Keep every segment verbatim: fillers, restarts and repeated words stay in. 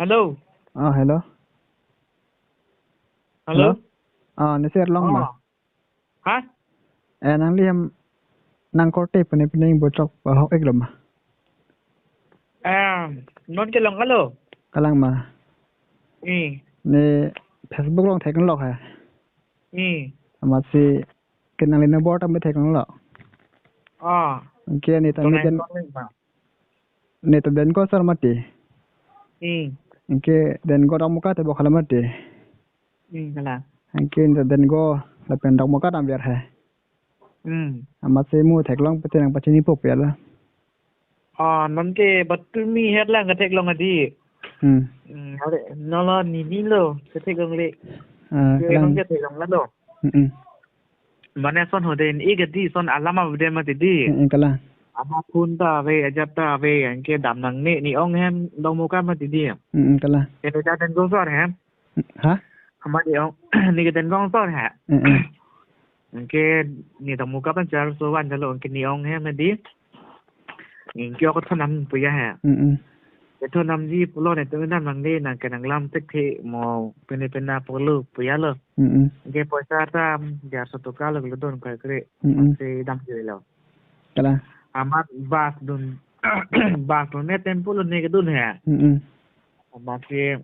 Hello. Ah, hello. Hello. Hello? Ah, ne sir Long ma? Oh. Ha? Eh, nangli hem nang korte pene pene bochok ahok-iklo ma? Eh, non ke Long kalo? Kalang ma. Eh. Ne Facebook along theklong ha. Eh. Amatsi ke nangli number tame theklonglo. Ah. Anke ne tame Tonang den koning ma. Ne ta Dengko sar mati. Hmm. Anke Dengko Dokmoka te bokhala mati. Hmm, kalang. Anke ne ta Dengko lapen Dokmoka dam biar hai. Hmm. Amatsi mo theklong pete nangpachinipo pu ya la. Ah, non ke batumi het lang katheklong adi. Hmm. Hmm, are, non lo nini lo, katheklongle. Ah, Ke kalang. Non ke theklong lalo. Hmm, hmm. Mane son hoden ik adi son alam avede mati di. Hmm, hmm, kalang. Ama phone ta ave, ajat ta ave, anke dam nangne, ne ong hem Dokmoka mati di. Hmm, hmm, kalang. Ke ne ta Dengko sar hem. Ha? Ama ne ong, ne ke Dengko sar ha. Hmm, hmm. Anke ne Dokmoka pen char so van jalo, anke ne ong hem di. Anke ako thonam pu ya ha. Hmm, hmm. Ke thonamji pulo ne tumi dam nangne nang ke nanglam thekthe mo pene pena pulo pu ya lo. Hmm, hmm. Anke poisa ta jar so toka lo kelo don kai kre. Hmm, hmm. Amatsi damjuilo. Kalang. Amat bus dun, bus lo ne tempo lo ne kedun ha. Hmm, hmm. Amatsi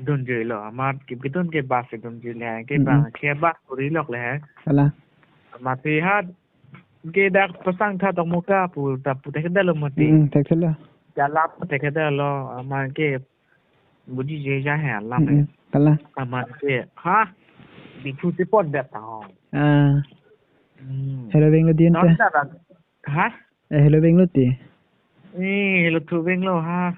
dunjuilo. Amat ke kedun ke bus dunjuilo ha. Ke Hmm, bang hmm. ke bus puri lok le ha. Kalang. Amatsi ha ke dak pasang tha Dokmoka pu ta pu thekthe lo mati. Hmm, thekthe lo. Jalan pu thekthe lo. Amat ke buji je ja ha alam. Hmm, hmm. Kalang. Amat ke ha Diphu si pon det ta ho. Ah. Hmm. Hello venglo din Non te. ta bang. Ha? Eh, hello venglo ti. Eh, hello thu venglo ha.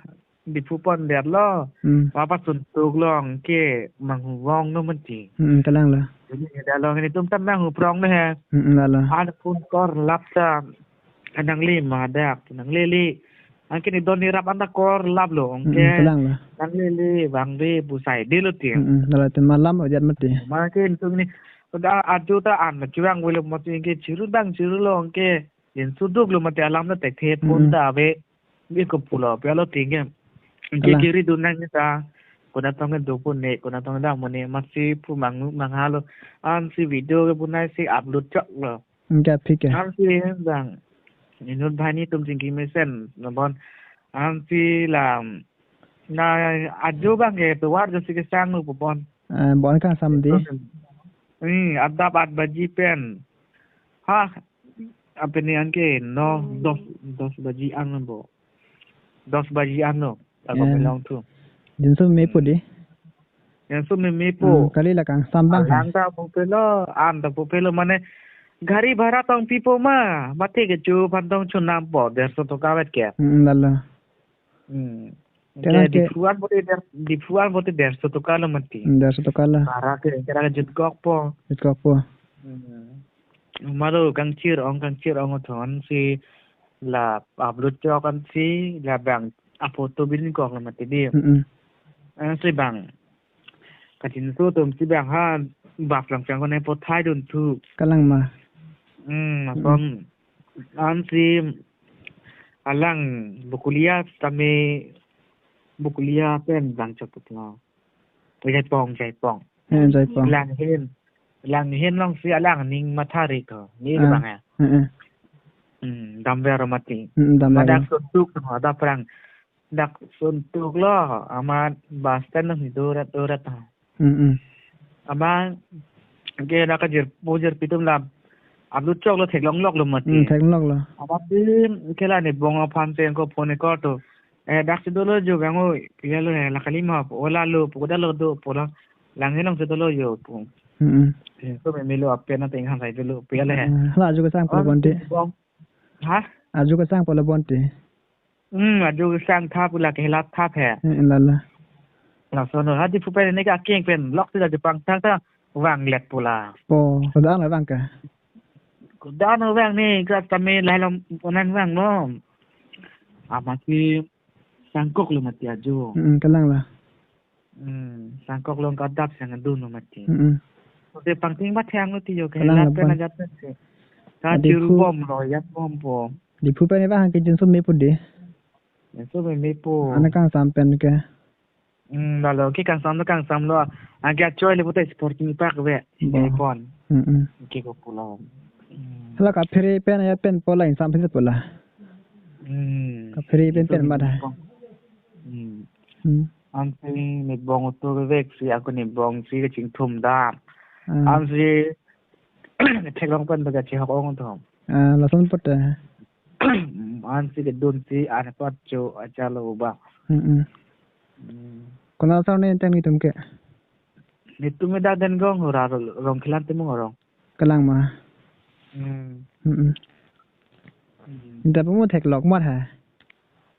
Diphu pon det lo. Hmm. Papa sun tuk long ke manghu vong no mati. Hmm, kalang lo. Jadi ne da long netum tam manghu prong ne ha. Hmm, hmm, lalo. An phone korlap ta nangli ma dak nanglele. Anke ne don ne rap anta korlap lo. Hmm, Anke hmm, kalang lo. Nanglele bang de busai de lo ti. Hmm, hmm, lalo te malam ojat mati. Ma ke netum ne. Udah adu ta an chuang velo mati ke chiru dang chiru lo anke. Yen suduk lo mati alam na thekthe Hmm, phone hmm. ta ave. Bi ko pulo pu ya lo ti ke. Anke Kalang. kiri dun nang ne ta. Kona tong ke do pu ne, kona tong dam ne, amatsi pu mang mangha lo. Ansi video ke punai si upload chok lo. Anke aphi ke. Ansi bang. Inut bhai netum chingki mesen, no bon. Ansi lam. Na ajo bang ke, tovar jo si kesang lo pu bon. Eh, bon kangsam di. Hmm, adap at baji pen. Ha, apa ni anke, no, dos, dos baji an bo. Dos baji an no, ako Eh. Pelong thu. Jinso mepo di. Yang so meme Hmm, po. kali la kangsam bang ha. Alang ta pupelo, an ta pupelo mane gari bhara tong pipo ma, mate kecho aphan tong chonam po, derso toka vet ke. Hmm, lalo. Hmm. Kena Ke ke Diphu an bote der, Diphu an bote derso toka lo mati. Hmm, derso toka lo. Bhara ke kera ke jutkok po. Jutkok po. Hmm. Malo kangchir ong, kangchir ong thon si la upload chok an si la bang a photo bin kok lo mati di. Hmm, hmm. An si bang. Kachinso atum si bang ha bus lang chang kone pothai dun thu. Kalang ma. Hmm, Hmm. Ason an si alang Bokolia tame Bokolia pen bang chok putlo. Jaipong, Jaipong. Eh, Jaipong. Lang hin. Lang hin long si alang ning matha ri ko. Ni Ah. bang ya. Eh, eh. Hmm, damver mati. Hmm, damver. Madak suntuk no ada perang. Dak suntuk lo, amat bus stand nang hidu rat, rat. Hmm, hmm. Amat ke dak kajir, bujir pitum lam. Upload chok lo theklong lok lo mati. Hmm, theklong lok lo. Amat pi kela ne bong aphan se ko phone ko to. Eh, dak si dolo jo bang oi, pia lo eh, la kali ma, ola lo, pu da lo do, pu la. Lang hin long si dolo jo, pu. Hmm, hmm. Eh, ko me milo apen na teng han sai dolo, pia le. Eh, la jo kesang pula Amat bonti. Bong. Ha? Ajo kesang pula bonti. Hmm, ajo kesang thap la ke la thap he. Eh, la la. Lason ha Diphu pen ne ke akeng pen lok si la Diphu pangthang ta vang let pula. Po, kodak na vang ke? Kodak na vang ne ka tame lahai lo onan vang lo. Amat si sangkok lo mati ajo. Hmm, kalang la. Hmm, sangkok long kadap sang adun lo mati. Hmm, hmm. Ote pangting ba thang lo ti jo ke Kalang la pen pang. Ajat pen si. Ka Adi chiru khu- bom lo, yat bom po. Diphu pen ba hang ke jinso mepo di. Jinso meme po. Ana kangsam pen ke. Hmm, lalo, ke kangsam lo, kangsam lo. Anke achoi le puta sport ni pak ve. Bo. Ke pon. Hmm, hmm. Ke ko pulo. Hmm. Hala kaphere pen ya pen pola insam phe pola. Hmm. Kaphere pen pen mada. Hmm. Hmm. Ansi ne bong utu vek si ako ne bong si kachingthum dam. Hmm. Ansi ne theklong pen bagachi hok ong thom. Ah, lason puta. Ansi kedun si an pat cho achalo ba. Hmm, hmm. Hmm. Kona sa ne teng netum ke? Netum me dak Dengong hura Rongkhelan Timung arong. Kalang ma. Hmm. Hmm, hmm. Hmm. Inta pamu theklok mat ha.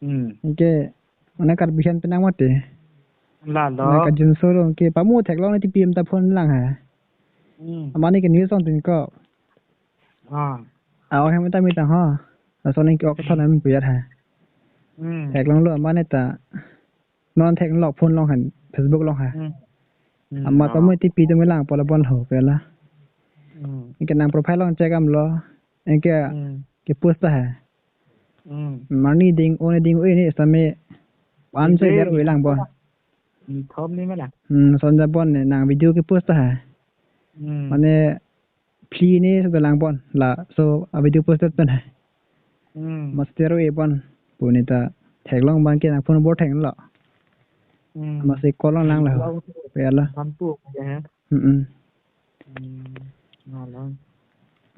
Hmm. Anke, mana Karbi an penang mate. Lalo. Mana kajun solo anke pamu theklok ne tipi ta phone lang ha. Hmm. Amani ke news ong tin ko. Ah. Aw hem ta mi ta ha. Lason anke ok thon am puyat ha. Hmm. Theklong lo amani ta. Non theklok phone long han, Facebook long ha. Hmm. Hmm, amat oh. Pamu tipi tu me lang pola bon ho pela. Hmm. Anke nang profile long check am lo. Anke hmm. Ke post ta ha. Hmm. Mani ding, one ding, o ne same. An so video der ni o lang bon. Hmm, thom ni mela. Hmm, son ja bon ne nang video ke post ta ha. Hmm. Mane phli ne so lang bon la so a video posted pen hai. Hmm. Master e bon pu ne ta theklong bang ke nang phone bor theng lo. Hmm. Masi call long lang lo. Long. Pe la. Than tu ya. Hmm, hmm. Hmm. Na lang.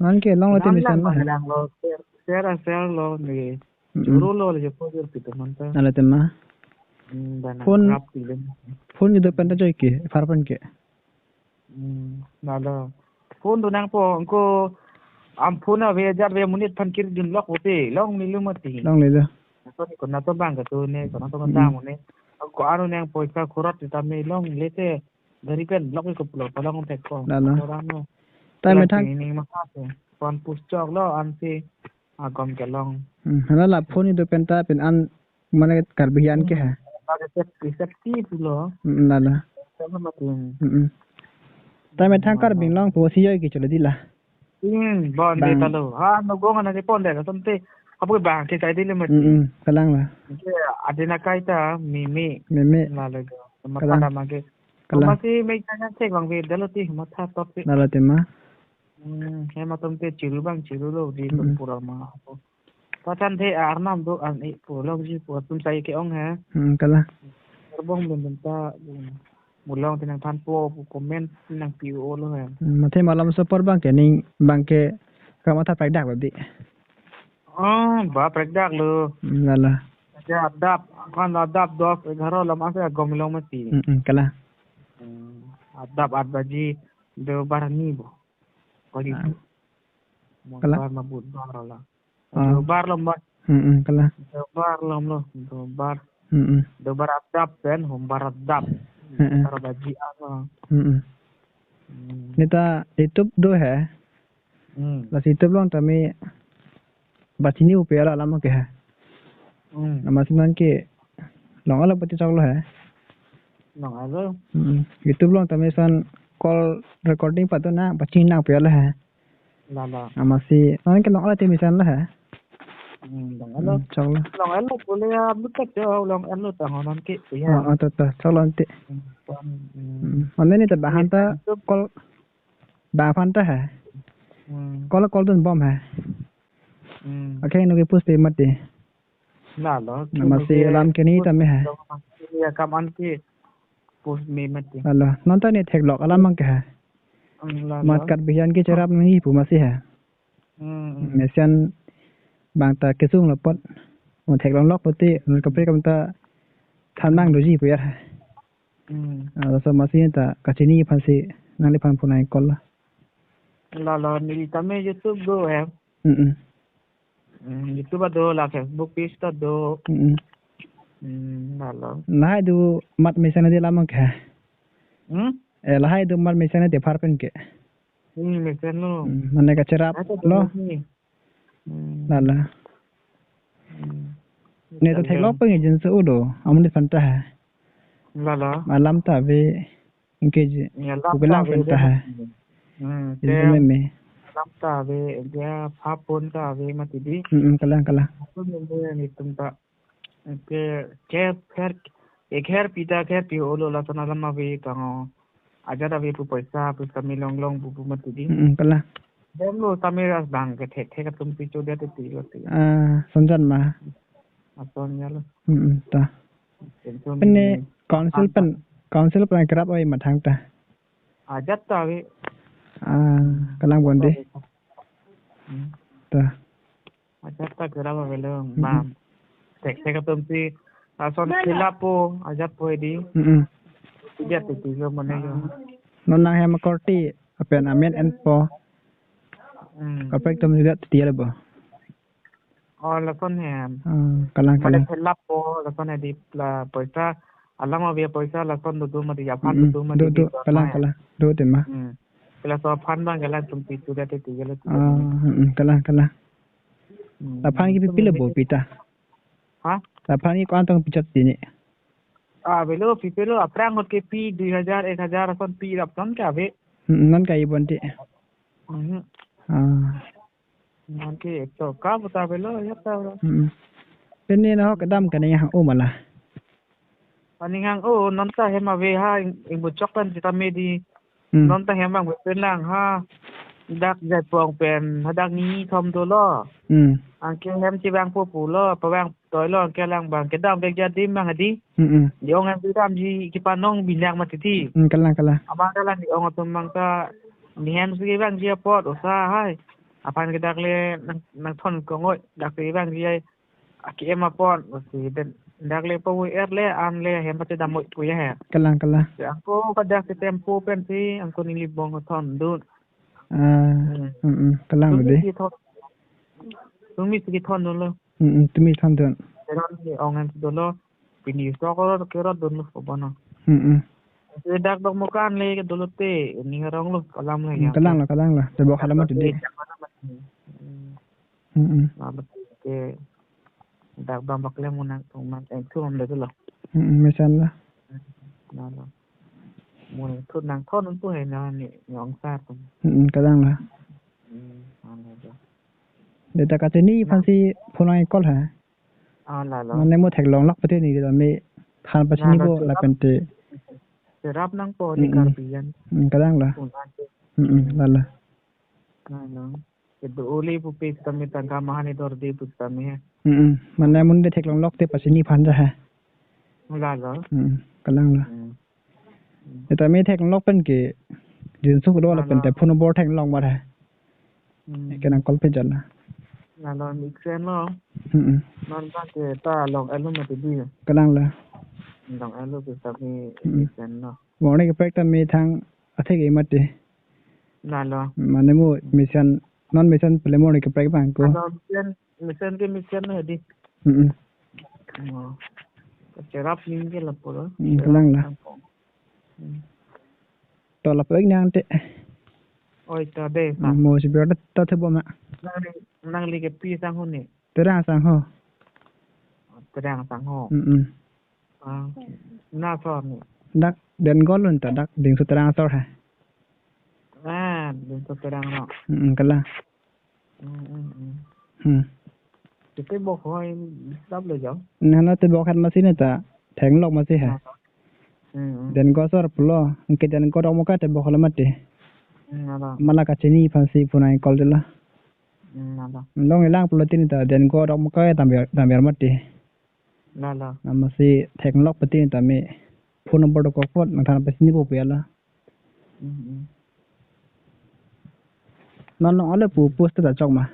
Nan ke long lo te nan misan lang lo. Lang lo. Share, share, share lo ni. Hmm. Juru lo le po jur pitu manta. Nala tema. Hmm, dan phone, kerap ti le. Phone gitu pen ta joy ke, far pen ke. Hmm, lalo. Phone do nangpo, ko am phone ave ajat ve monit aphan kirdun lok pulote, longle lo mati. Longle lo. Ko ni kona to bang ka tu ne, kona to hmm. Kanda mo ne. Ko anu nang poisa khorot ta me longle te. Gari pen lok ko pulo, palong tek ko. Lalo. Orang no. Tai methang. Ini mah tu. Pan puschok lo ansi agom kelong. Hmm, hala la phone itu pen ta pen an mane Karbi an ke ha. Ada safety, safety pulo. Hmm, lalo. Sama mati. Hmm, hmm. Tai methang Karbi Anglong pu si joi ke chula di la. Hmm, bon de bang. Talo. Ha, no gong ana ke pon de, tonte. Apo bang ke kai de le mati. Hmm, hmm. Kalang la. Ke adina kai ta, mimi. Mimi. Lalo. Kalang. Mata lama ke. Kalang. Masi me kanya cek bang ve dalo ti, matha top ti. Lalo tema. Hmm, hem atum te chiru bang chiru lo di. Mm-mm. Pura ma. Pachan the arnam do an e pura lo ji pura tum sai ke ong he. Hmm, kalang. Arbong ben ben ta, hmm, mulong tenang thanpo pu comment nangpi-o lo he. Hmm, mathe malom so apor bang ke ning bang ke kamatha prekdak lo di. Oh, ba prekdak lo. Hmm, lalo. Ja adap, kan adap dos egharo lam ase agom long mati. Hmm, hmm, kalang. Hmm, adap at baji do barani bo. Kali ah. Itu. Kalang. Mangbar ma budbar la. Ah. Dobar lom ba. Mm-mm, kalang. Dobar lom lo, dobar. Mm-mm. Dobar adap pen, hombar adap. Mm-mm. Taro baji ano. Mm-mm. Hmm. Neta YouTube do he. Hmm. Lasi YouTube long tame bachini upe ala alam ke he. Hmm. Nama sinan ke long ala pati chok lo he. Long alo. Hmm. YouTube long tame son call recording pato na bachini nang pe ala he. Lalo. Amasi, non ke long ala timisan la ha. Hmm, long alo. Hmm, chok lo. Long alo pule ya buka cho long alo ta honon ke ya. Oh, oh, to, to, chok lo ante. Hmm, hmm. Hmm. Mane ni ta bahan ta itu call bahan ta ha. Hmm. Call call dun bom ha. Hmm. Oke, nu ke puste mati. Lalo, namasi ke alam ke ni post tame ha. Ya kam an ke post me mati. Lalo, non ta ne theklok alam mang ke ha. Hmm, lalo. Mat kat bihan ke cherap ni pu masi ha. Hmm, hmm. Mesen bang ta kesung lo pot. Mo theklong lok poti, mo kapre kam ta thanang doji pu ya ha. Hmm. Ah, laso masi ta kachini aphan si nangliphan phone ai call. Lalo, neli tame YouTube do eh. Mm-mm. Hmm, YouTube do la Facebook page ta do. Mm-mm. Hmm, lalo. Lahai do mat mesen de lamang ke. Hmm? Eh, lahai do mat mesen de phar pen ke. Hmm, mesen lo. Hmm, mane kacherap lo. Lahai ta do ni. Hmm. Lalo. Hmm. Ne to theklok peng jin so udo. Amun de phanta ha. Lalo. Alam ta ave. Ingke ji. Ya, lam ta ave penta ha. Hmm, isi te meme. Lam ta ave, ya, phapon ta ave mati di. Hmm, hmm, kalang, kalang. Aku nunggu yang itu ta. Ke, ke, ke, Ekher pi ta, ekher pi olo, lason alam ave kango. Ajat ave pu poisa, pu kami longlong pu pu mati di. Mm, kalang. Dem lo tame ras bang kethekthek atum si chodet ti lo ti. Ah, sonjan ma. Ason ya lo. Mm, ta. Tension Pene ni. Council Ah, pen, council pen kerap oi mathang ta. Ajat ta ave. Ah, kalang bonde. Hmm. Ta. Ajat ta kerap avelo, Mm-mm. bang. Thekthek atum si, lason fill up po, ajat po di. Mm-mm. Ajat ti ti lo mane lo. Non nanghem akorte, apen amen enpo. Hmm. Kaprek atum ajat ti lo bo. Oh, lason hem. Ah, kalang, Mane kalang. Fill up po, lason di la poisa, alam ave poisa, lason do do mati, aphan Mm-mm. do do mati Do, di do, kalang, kalang. Do tema. Hmm. Kala so aphan bang kala tum pi tu dati tiga lo tiga Ah, ni. Mm-mm, kalang, kalang. Hmm. Aphan ke Tum pipi lo ini bo pi ta. Ha? Aphan ke ko-an tong pi chot ti ni. Ah, avelo, pipi lo, aphrang ngot ke pi, dui hajar, ek hajar, ason pi rap ton ke ave. Mm-mm, non ka-i bonte. Mhm. Ah. Non ke to ka buta avelo, ya ta. Mm-mm. Pene nahok kedam kaning hang-o ma la. Kaning hang-o, non ta hem ave ha, ing, ingbu chok tan sitame di. Mm. Non ta hem bang pen lang ha. Dak jai pong pen, hadak ni thom dolo. Mm. Anke hem chevang po pulo, pavang toilo, anke lang bang kedam vek adim bang di. Mm-mm. Di ong hem kedamji kepanong binyak mati ti. Mm, kalang, kalang. Ama kalang di ong atum bang ta, ni hem si vangji apot, osa hai. Aphan ke dak le nang, nang thon kongoi, dak le vangji ai. Aki em apot, si den, dak le po er le, an le hem pati dam oi pu ya he. Kalang, kalang. Si angko kadak si tempo pen si, angko neli bong thon dun. Ah, Hmm. Mm-mm, kalang Tumi dei. si thon. Tumi si thon dun lo. Mm-mm, tumi thon dun. Teron ni ong hem si dolo. Pini so ko kerot dun lo ko bono. Mm-mm. Si dak dok mokan le ke dolo te, ni harong lo, kalam le Mm, ya. kalang lo, kalang lo. Te bok halam Dak tu dei. te, jak mana mati. Hmm. Mm-mm. Lapen ke dak bang bakle mo nang thung man, eh, thung man dolo. Mm-mm, mesan la. Lalo. Mo nang thung nang thon tu hai na ni nyong sa tu. Mm-mm, kalang la. Hmm, lalo. Dei ta kachini aphan si phone ai call ha. Ah, lalo. Mane mo theklonglok pute ni dei ta me than pachini Lalo, bo cherap. lapen te. Cherap nangpo ni Mm-mm. Karbi an. Mm, kalang la. Phone an te. Mm-mm, lalo. Lalo. Kedo ole pupe sitame tangka mahan idor de pu sitame he. Mm-mm. Mane mun dei theklonglok te pachini aphan ja he. Lalo. Mm, kalang la. Hmm. Sitame theklonglok pen ke jinsuk do lapen Lalo. te phone number theklong mat he. Hmm. Ke nang call pe jala. Lalo mixen lo. Mm-mm. Non bang ke ta long elo mati di. Kalang la. Long elo ke sitame Mm-mm. mixen lo. Morning ke prek ta me thang athe ke mati. Lalo. Mane mo mesan, non mesan pele morning ke prek bang ko. Lalo mesen, mesen ke mesen na di. Mm-mm. Oh. Cherap ning ke lapu lo. Mm, kalang la. Hmm. To lapu ik nang te. Oi, to dei, sa. Mm, mo si biar ta, ta thebo ma. Nangli, nangli ke pi sang ho ni. Terang sang ho. Terang sang ho. Mm-mm. Ah, na sor ni. Dak Dengkol un ta dak dingso Terang asor ha. Ah, dingso Terang lo. Mm, kalang. Mm, mm, mm. Hmm. Site bok hoi dap le jam. Nana te bok hat masi ne ta theklonglok masi ha. Mm, mm. Dengkol asor pulo, ke Dengkol Dokmoka te bok hala mati. Mm, ala. Mala kachini aphan si phone ai call dei la. Mm, ala. Long ilang pulo tin ta Dengkol Dokmoka ta biar, ta biar mati. Lalo. Amatsi theklonglok pute tame phone number dokok apot nangthan pachini po pu ya la. Mm, mm. Non nong ale pu post ta chok ma.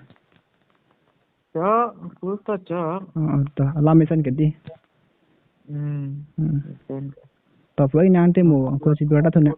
Chok, post ta chok. Oh, oh, to, alam mesen ke dei. Hmm. Hmm. Mesen. To, pulo inang te mo, ko si berda thuna.